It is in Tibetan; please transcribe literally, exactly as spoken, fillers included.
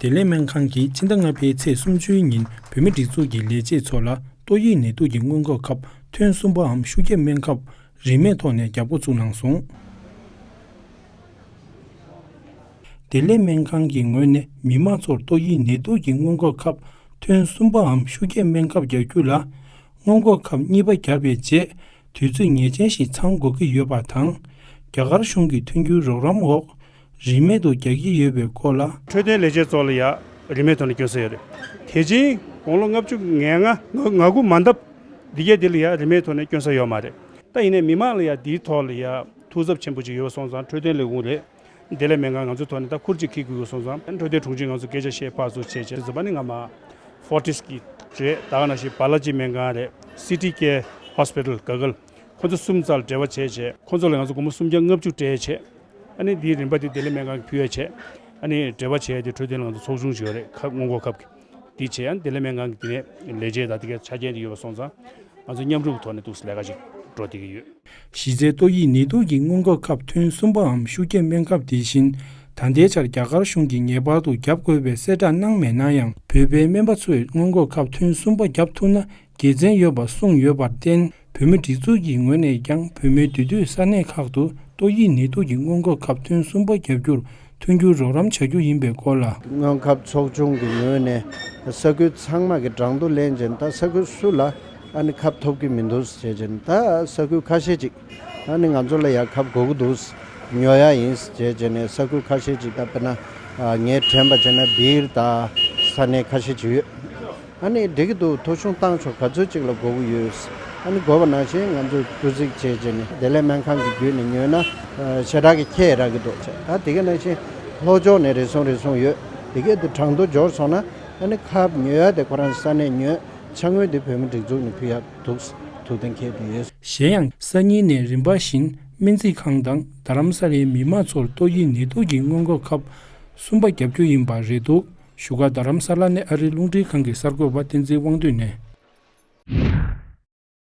བདེ་ལེགས་སྨན་ཁང་གིས་ཕྱི་ཟླ་ལྔ་པའི་ཚེས་སུམ་ཅུའི་ཉིན་བོད་མིའི་སྒྲིག་འཛུགས་ཀྱི་ལས་བྱེད་ཚོ་ལ་ཏོག་དབྱིབས་ནད་དུག་གི་སྔོན་འགོག་ཁབ་ཐུན་གསུམ་པའམ་ཤུགས་རྒྱག་སྨན་ཁབ་རིན་མེད་ཐོག་ནས་རྒྱག་འགོ་བཙུགས་གནང་སོང་། བདེ་ལེགས་སྨན་ཁང་གི་ངོས་ནས་མི་མང་ཚོར་ཏོག་དབྱིབས་ནད་དུག་གི་སྔོན་འགོག་ཁབ་ཐུན་གསུམ་པའམ་ཤུགས་རྒྱག་སྨན་ཁབ་རྒྱག་རྒྱུ་ལ་སྔོན་འགོག་ཁབ་གཉིས་པ་བརྒྱབ་པའི་རྗེས་དུས་ཚོད་ངེས་ཅན་ཞིག་ཚང་དགོས་ཀྱི་ཡོད་པ་དང་། རྒྱ་གར་གཞུང་གི་མཐུན་འགྱུར་རོགས་རམ་འོག་རིན་མེད་དུ་རྒྱག་གི་ཡོད་པའི་སྐོར་ལ། འཕྲོད་བསྟེན་ལས་བྱེད་ཚོ་ལ་ཡང་རིན་མེད་ཐོག་ནས་སྐྱོན་ས་ཡོད་རེད། དེ་བཞིན་དགུང་ལོ་ལྔ་བཅུ་ང་ལྔ་ང་དགུ་མ་འདབ་འདི་གས་འདི་ལ་ཡང་རིན་མེད་ཐོག་ནས་སྐྱོན་ས་ཡོད་མ་རེད། ད་ཡིན་ནའི་མི་མང་ལ་ཡང་འདིའི་ཐོག་ལ་ཡང་ཐུགས་འཚབ་ཆེན་པོ་ཅིག་ཡོད་པ་སོང་ཙང་འཕྲོད་བསྟེན་ལས་ཁུངས་རེད། བདེ་ལེགས་སྨན་ཁང་ང་ཚོའི་ཐོག་ནས་ད་ཁུར་གཅིག་འཁྱེར་དགོས་ཡོད་པ་སོང་ཙང་འཕྲོད་བསྟེན་དྲུང་ཆེ་ང་ཚོ་སྐད་ཆ་བཤད་ཕར་ཚུར་བྱས་བྱས་འཛིན་པ་ནི་ང་མ་ཧྥོར་ཊིས་ཀྱི་རེད། ད་ག་ནང་བཞིན་བྷ་ལ་ཇི་སྨན་ཁང་རེད། སི་ཊི་ཀེར་ཧོ་སི་པི་ཊལ་ག་གལ། ཁོ་ཚོ་གསུམ་རྩ་ལ་འབྲེལ་བ་བྱས་བྱས་ཁོ་ཚོ་ལ་ང་ཚོ་སྒོར་མོ་སུམ་བརྒྱ་ལྔ་བཅུ་སྤྲད་བྱས། ཨ་ནི་འདིའི་རིན་པ་དེ་བདེ་ལེགས་སྨན་ཁང་གིས་ཕུལ་ཡ་བྱས། ཨ་ནི་འབྲེལ་བ་བྱས་ཏེ་འཕྲོད་བསྟེན་ལ་ང་ཚོ་ཚོགས་ཆུང་ཞིག་ཡོད་རེད། ཁབ་སྔོན་འགོག་ཁབ་ཀྱི། འདི་བྱས་ཡང་བདེ་ལེགས་སྨན་ཁང་གི་དེ་ནས་ལས་བྱེད་དང་དེ་གའི་ཆ་རྐྱེན་དེ་ཡོད་པ་སོང་ཙང་ང་ཚོ་མཉམ་རུབ་ཐོག་ནས་འདུག་ལས་ཀ་ཞིག་འགྲོ་བསྡད་ཀྱི་ཡོད། གཞི་རྩའི་ཏོག་དབྱིབས་ནད་དུག་གི་སྔོན་འགོག་ཁབ་ཐུན་གསུམ་པའམ་ཤུགས་རྒྱག་སྨན་ཁབ་དེ་བཞིན་ད་ལྟའི་ཆར་རྒྱ་གར་གཞུང་གིས་ངེས་པར་དུ་བརྒྱབ་དགོས་པའི་གསལ་བསྒྲགས་གནང་མེད་ན་ཡང་། བོད་པའི་སྨན་པ་ཚོས་སྔོན་འགོག་ཁབ་ཐུན་གསུམ་པ་བརྒྱབ་ཐུབ་ན་དགེ་མཚན་ཡོད་པ་གསུངས་ཡོད་པར་བརྟེན། བོད་མིའི་སྒྲིག་འཛུགས་ཀྱི་ངོས་ནས་ཀྱང་བོད་མིའི་འདུས་སྡོད་ས་གནས་ཁག་ཏུ་ཏོག་དབྱིབས་ནད་དུག་གི་སྔོན་འགོག་ཁབ་ཐུན་གསུམ་པ་བརྒྱབ་རྒྱུར་མཐུན་འགྱུར་རོགས་རམ་བྱ་རྒྱུ་ཡིན་པའི་སྐོར་ལ། སྔོན་ཁབ་ཚོགས་ཆུང་གི་ངོས་ནས་ས་ཁུལ་ཚང་མ་གི་གྲངས་ཐོ་ལེན་བྱས་ནས་ད་ས་ཁུལ་སུ་ལ་ཨ་ནི་ཁབ་ཐོབ་ཀྱི་མི་འདུག་ཟེར་བྱས་ནས་ད་ས་ཁུལ་ཁ་ཤས་ཅིག་ཨ་ནི་ང་ཚོ་ལ་ཡང་ཁབ་དགོས་ཀྱི་འདུག་ཉོ་ཡ་ཡིན་ཟེར་བྱས་ནས་ས་ཁུལ་ཁ་ཤས་ཅིག་ད་དཔེར་ན་ངས་དྲན་པ་བྱས་ན་སྦིར་དང་ས་གནས་ཁ་ཤས་ཅིག་ཡོད། ཨ་ནི་འགྲིག་གི་འདུག་ཐོ་གཞུང་བཏང་ཆོག་ག་ཚོད་ཅིག་ལ་དགོས་ཀྱི་ཡོད། ཨ་ནི་དགོས་པ་ནང་བཞིན་ང་ཚོས་སྐུལ་ཚིག་བྱས་བྱས་ནས་བདེ་ལེགས་སྨན་ཁང་གི་བརྒྱུད་ནས་ཉོས་ན་ཞེ་དྲག་གི་ཁྱད་རག་གི་འདུག་ད་དེ་ག་ནང་བཞིན་ལྷོ་ཕྱོགས་ནས་རེ་ཟུང་རེ་ཟུང་ཡོད། དེ་གས་དེ་གྲངས་ཐོ་འབྱོར་སོང་ན་ཨ་ནི་ཁབ་ཉོ་ཡ་དེ་ཁོ་རང་ས་གནས་ཉོས། ཕྱག་དངུལ་དེ་བོད་མི་སྒྲིག་འཛུགས་ནས་ཕུལ་ཡ་འདུག་ཐུགས་གཏན་འཁེལ་དུ་ཡོད། གཞན་ཡང་སང་ཉིན་ནས་རིམ་པ་བཞིན་སྨན་རྩིས་ཁང་དང་རྡ་རམ་ས་ལའི་མི་མང་ཚོར་ཏོག་དབྱིབས་ནད་དུག་གི་སྔོན་འགོག་ཁབ་གསུམ་པ་བརྒྱབ་རྒྱུ་ཡིན་པ་རེད་འདུག་བཞུགས་སྒར་རྡ་རམ་ས་ལ་ནས་ཨ་རིའི་རླུང་འཕྲིན་ཁང་གི་གསར་འགོད་པ་བསྟན་འཛིན་དབང་འདུས་ནས།